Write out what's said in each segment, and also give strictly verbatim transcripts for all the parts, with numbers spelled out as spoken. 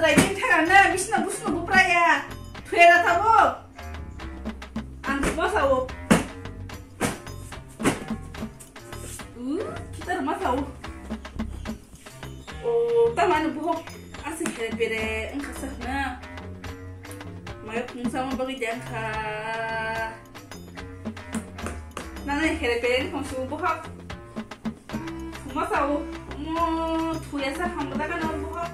Trai din thara na bisna busna bupraya. Thuya da tabo. Ang thuma sao. Uh, kita rumah sao. Oh, tamani buhok asik kere pere engkha sakna. Maya phungsa ma bagwi jangkha. Nana here pere ni khongsu bohak. Thuma sao mo thuya sa hamda ka no bohak.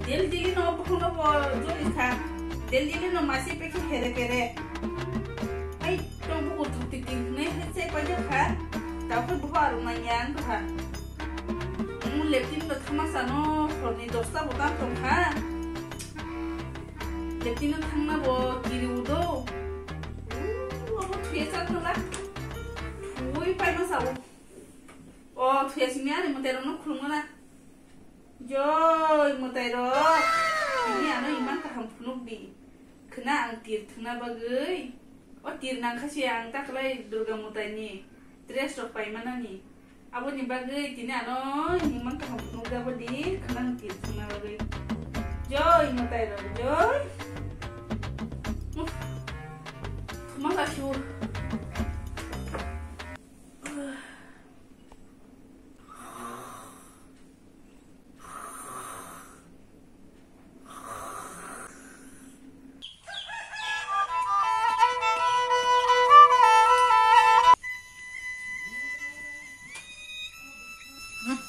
Del dili no bohak no bo joli kha. Del dili no masi pekhe here pere. Ai to buku thok tik tik ne he se pa ja kha. Ta ko bohak ru ma yang kha. Mo leptin no thama sa no horni dosta bo tam tong kha. Leptin no thangna bo kiri udo. Abo thuya cha thangla. Thui pai ma sao. O thuya simi ani mwtai rok no khulumgana. Joi mwtai rok. Tini ano iman kaham phunuk di. Khna ang tir thwngna bagwi. O tir nangkha se ang taklai Durga mwtai ni dress rok pai manani. Aboni bagwi tini ano himang kaham phunukjabo di khwnang tin songna bagwi. Joi mwtai rok joi. Uff. Thuma kha su.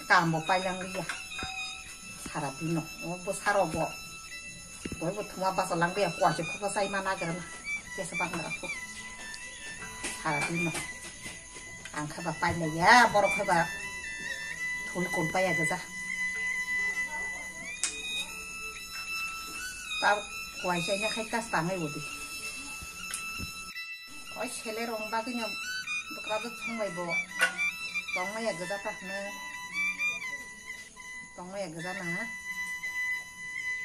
Kam bo pailang liya. Sara dino. O bo saro bo. Bo bo thuma basa lang liya. Kwa se khoba sai mana gerana. Kesa bang ko. Sara dino. Ang khe ba pailaiya, borok khe ba thul kol paiya gesa. Ta kuaisa nya khai kas tangai udi. Oi sele rong bagwi no bwkra bwk thang bai bo. Tong maya gesa ta hne. Tong maya gesa na.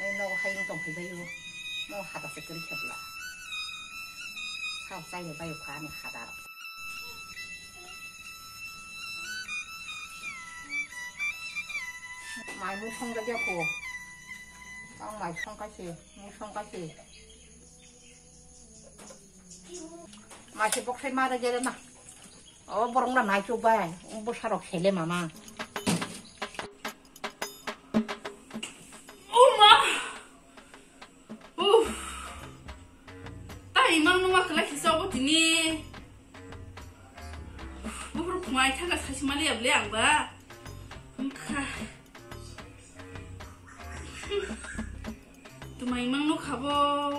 Ai no hai tong phai bai bo. No hata se kri khebla. Sao chai bai bai kha ni hata. Mai mui song da ja ko. Ang mai song ka se, mui song ka se. Mai se bok sai ma da jere na. O borong na nai chuk bai. Bo sarok sele mama. O ma. Uff. Ta imang numa kala kisa obo tini. Buhur khumai thangka saisi mali able ang ba. Wngkha. Tuma imang no khabo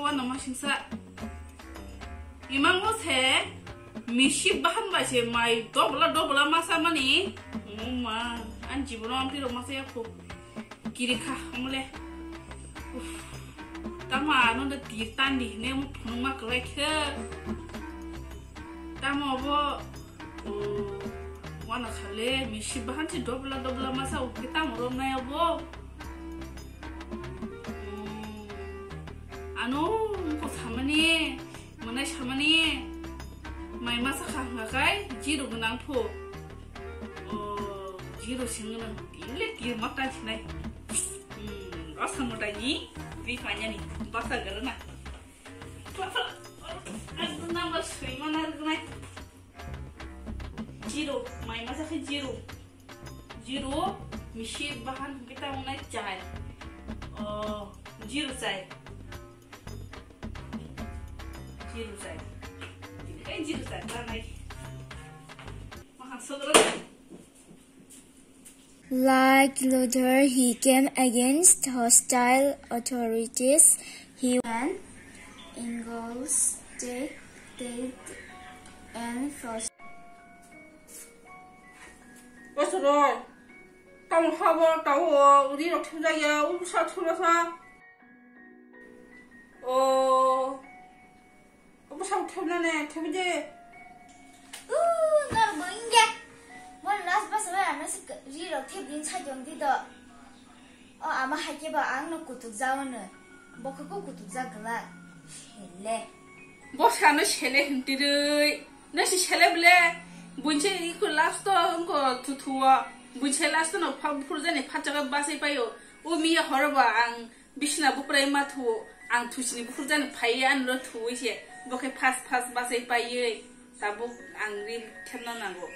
wano masingsa. Imang no se misi bahan ba se mai dobla dobla masa mani. Muma an jibono ampli ro masa ya kho. Kiri kha, omole. Uff. Tamo ano da tir tandi hine mo phunuma kalai khe. Tamo bo, oh, wana khale, misi bahan si dobla dobla masa uke tamo rom na ya bo. Hmm. Ano, ko samani, mana samani, mai masa kha ngakai, jiru gunang pho. Oh, jiru singna, ile tir mata sinai. Hmm, rasa mata ni, ri panya ni, basa garana. Papa, aku nama sui mana gunai. Jiru, mai masa khe jiru. Jiru, misi bahan kita unai chai. Oh, jiru chai. Jiru chai. Ini kan jiru chai, tanai. Makan segeran. Like Luther, he came against hostile authorities. He and Engels take and first. Bosoro, tamo habo, tao, ri rok thumjaya, ubusa thumasa. O, obo sao thebna ne, thebje. U, nor bo inge. Mon nas bas ba ano se ri rok theb din sa jong di do. O ama hai ke ba ang no kutuk jao no. Bokho ko kutuk ja gla. Hele. Bo sano sele hintiroi. No si sele ble. Bunche iko last to ko thuthuo. Bunche last no pha phurjani pha chaga basai payo. O miya horoba ang Bisina buprai ma thuo, ang thusini bukhuk jani phaiwi ani ro thuwi se, bo khe fast fast bachai paiwi tabuk ang ri thepna nango.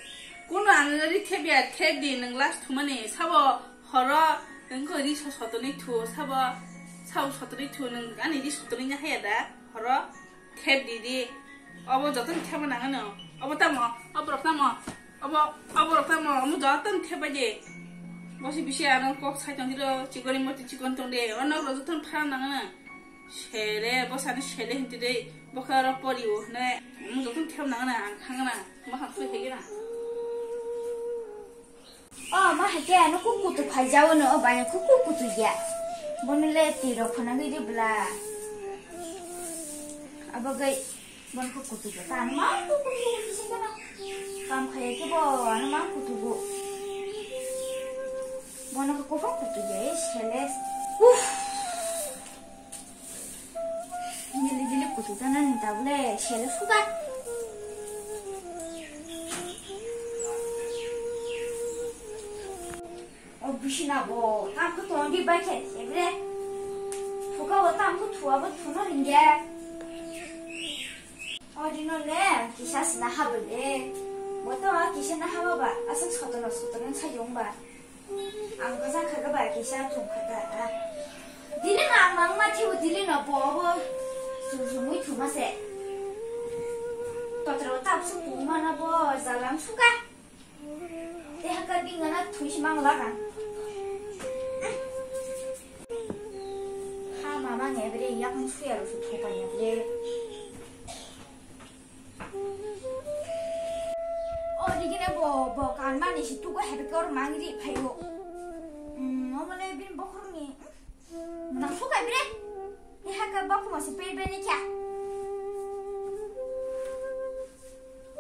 Kuno ang ri thep ya, thep di, nwng last thumani sabo horo nwng kho ri so sotonwi thuo, sabo sao sotonwi thuo, nwng ani ri sotonwi nya haya da horo. Thep di di. Obo joto ni thepma nang ano. Obo tamo, obo rok tamo, obo, obo rok tamo, omo joto ni thep bai di. Bosi bisi ano kok sai tong di ro, chikon ni moti chikon tong di. Ono rok joto ni phara nang ano. Sele, bo sani sele hinti de, bo khe oro pori o hne. Omo joto ni thep nang ano, ang thang ano. Ma khang sui thai gana. O ma hai khe ano kuk kutu phai jao no, o bai kuk kuk kutu ya. Bono le twi rok phana gwi di bla. Abo gai bono kuk kutu ya. Tan ma kuk kutu ya sing kana. Kam khaya khe bo ano ma kutu go. Bono kuk kuk kutu ya, eh, sele. Uff. Nili dili kutu tana ni tabule sele suka. O bisina bo tam ko ton di bai khe ebre. Suka bo tam ko thua bo thuno ringge. O dino le kisa sina habele. Bo to kisa na haba ba aswk sotoro sotoro sa yong ba. Ang kisa khaga ba kisa thum khaga. Dili na mang ma thiu dili na bo bo. Sumsumui thuma se. Totro tap su puma na bo jalam suka. Te haka bing na thui si mang laga. Ha mama nge bre yak suya ro su thopa ya bre. O digine bo, bo kan mani si tugo hebe kor mangri phayo. Hmm, omole bin bokhor ni. Nang sukai bre. Ni haka bokhor masi pe bre ni kya.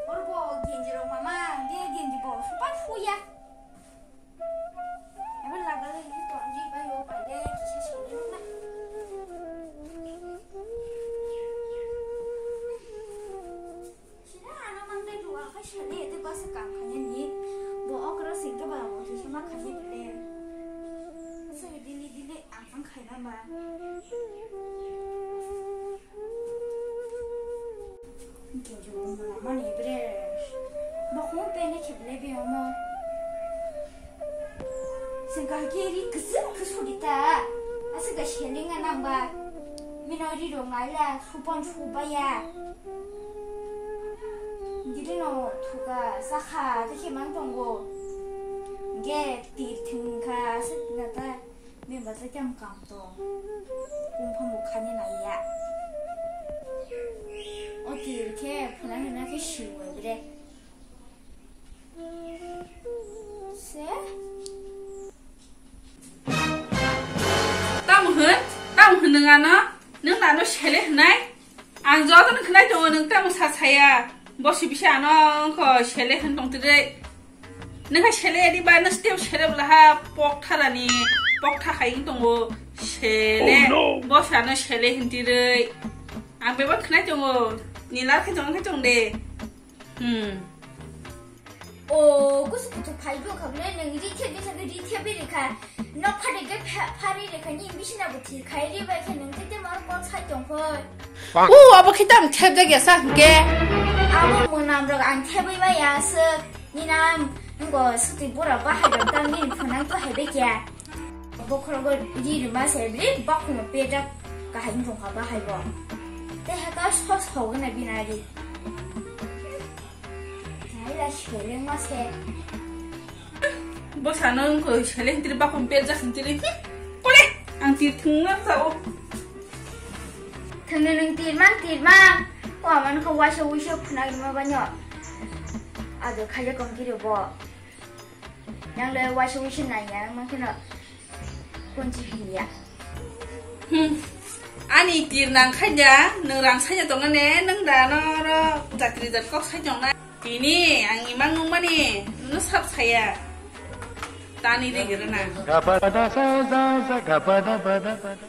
Or bo genji rok mama, dia genji bo supan suya. Ebe laga le ni tonji ba yo ba le kisa sele na. Sina ano mang dai duwa ka sele de ba se kam khanya ni. Bo okra sing ka ba mo kisa ma khanya de. Se dili dili ang ang khaya ba. Mani bre. Bokhong pene kheble be omo. Sengka kiri kusum kusudita. Asa ga shelinga nangba. Minori ro ngaila supon subaya. Dili no thuka sakha dekhe mang tongo. Ge tir thungkha asa nata. Bini bwsai tamo kam tong. Bumphang bo khani naiya. O tir khe phunai hwnna khe siwi bre. Se? Tamo hwn? Tamo hwn nwng ano? Nwng nano sele hwnai? Ang jotono khwnai tongo, nwng tamo sa saya. Bosi bisa ano wngkho sele hwn tong tiri. Nwng hai sele di ba, nwng step sele bwla ha pok tharani, pok tha hai wng tongo sele. Oh, no. Bosi ano sele hwn tiri. Ang bebak khwnai tongo, nila khe tong khe tong de. Hmm. O, kusu kutu phai bo kha bole, nwng ri khe bisa ri khe biri kha. Nok phari khe pha-, phari re kha, ni bisina bo thir khai ri bai khe nwng tete mar kol sai tong khoi. O, abo khe tam thep jak ya sa hwnkhe. Abo mwnam rok ang thebwi bai ya se. Ni nam ngo suti bora bahai rok tam ni phunang to hai bai kya. Bokhorogo ri rwma se bri bakhumo pejak kahai wngkha bahai bo. Tei haka sos hogna binari. Naila selengma se. Bo sano wngkha seleng tiri bakhumo pejak tiri. Kole ang tir thwngna sao. Thwngni nwng tirmang tirmang. Ko amano ko waisa wisa phunai ma banyo. Ado khaja kong kiri bo. Yang le waisa wisa naiya, mang kheno kunchi hiya. Hmm. Ani tir nang khaja, nwng rang saja tongane, nwng da no ro jatri jat kok sai tongna. Tini ang imang nungmani, no sap saya. Tani de gerena. Gapada sa sa sa gapada pada pada.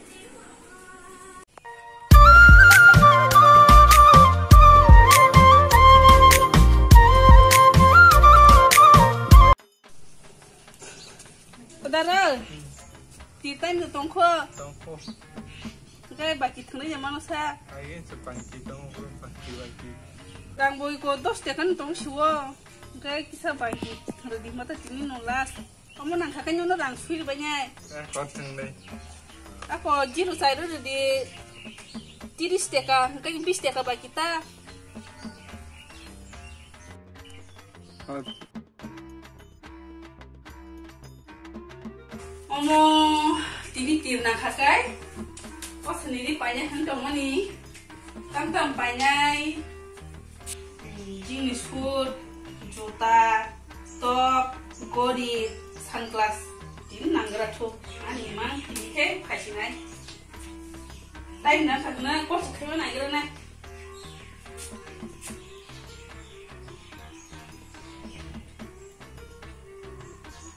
Kodaro, titan tu tongkho. Tongkho. Hwnkhe baki thwnwi ya mano sa. Ai se baki tongo, baki, baki. Rang boi ko dos taka no tong siwo. Hwnkhe kisa baki thwnwi di mata tini no last. Omo nang kha khe nono rang sui rwbainai. Eh, kok thwngnai. Ako zero chairo rwdi tiris taka, hwnkhe bis taka baki ta. Omo tini tir nang kha kai. O sini di painai hwn tongmani. Tam tam painai. Jini suit, juta, top, gori, sunglass. Tini nanggra thu. Ani mang tini khe phaisinai. Tai na thakna kok khaima nanggra na.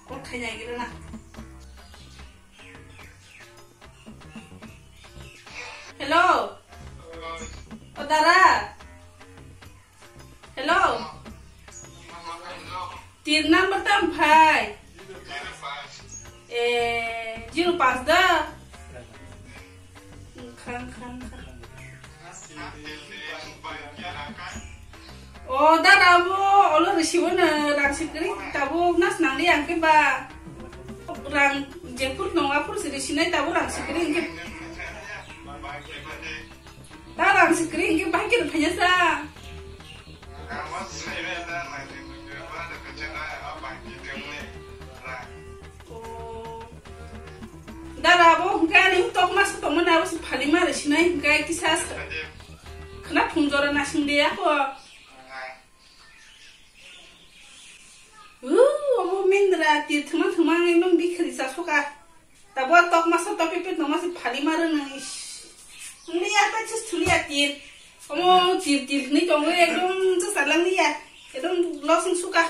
Kok khai nanggra na. Hello. O dara. Hello. Tir number tam phai. Eh, zero pass da. Khang, khang, khang. O dara bo olo risibo no rang sikri tabuk nas nangli ang ke ba. Rang jepur nonga pur siri sinai tabuk rang sikri ang ke. Ta rang sikri hingke bahai khe rwphaiya sa. Oh. Dara bo hingke ani tok mas tongmani abo se phalima rw sinai hingke kisa sa. Khna phungjora nasing de ako. Uh, obo mindra tir thwmang thwmang ekdom bikhri chasoka. Tabo tok masa tok pipit noma se phali maro nang is. Nang ya ta chis thuli ya tir. Omo tir tir ni tongo ekdom chasalang ni ya. Ekdom losing suka.